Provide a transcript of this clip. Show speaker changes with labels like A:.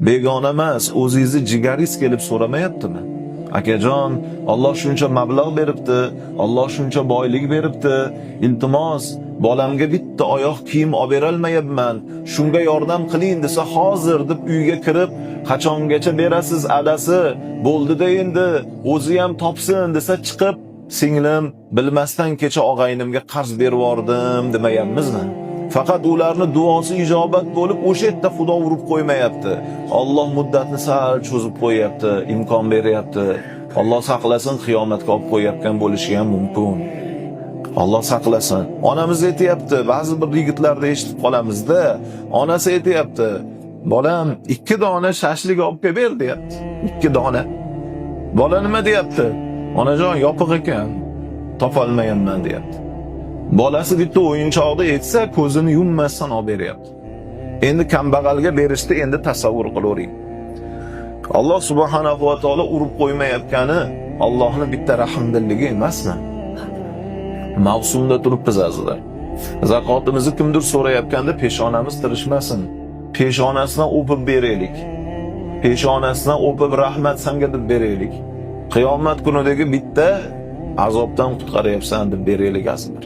A: Begona emas, o'zingizni jigaringiz kelib so'ramayaptimi? Akajon, Alloh shuncha mablag' beribdi, Alloh shuncha boylik beribdi. Iltimos, bolamga bitta oyoq kiyim olib berolmayapman. Shunga yordam qiling desa, hozir deb uyga kirib, qachongacha berasiz adasi? Bo'ldi-da endi, o'zi ham topsin desa chiqib, singlim, bilmasdan kecha og'aynimga qarz berib yubordim demayapmizmi? Faqat ularni duosi ijobat bo'lib, o'sha yerda Xudo urib qo'ymayapti. Alloh muddatni sal cho'zib qo'yapti, imkon beryapti. Alloh saqlasin, qiyomatga olib qo'yayotgan bo'lishi ham mumkin. Alloh saqlasin. Onamiz aytyapti, ba'zi bir yigitlarda eshitib qolamizda, onasi aytyapti, bolam, 2 dona shashlik olib kelib ber deyapti. 2 dona. Bola nima deyapti? Onajon, yopiq ekan, topolmayapman deyapti. Bolasi bitta o'yinchoqni aytsa, ko'zini yummasdan olib beryapti. Endi kambag'alga berishni endi tasavvur qilavering. Alloh subhanahu va taolo urib qo'ymayotgani Allohning bitta rahmdilligi emasmi? Mavsumda turibmiz, azizlar. Zakotimizni kimdir so'rayotganda peshonamiz tirishmasin. Peshonasidan o'pib beraylik. Peshonasidan o'pib rahmat sanga deb beraylik. Qiyomat kunidagi bitta azobdan qutqaryapsan deb beraylik, azizlar.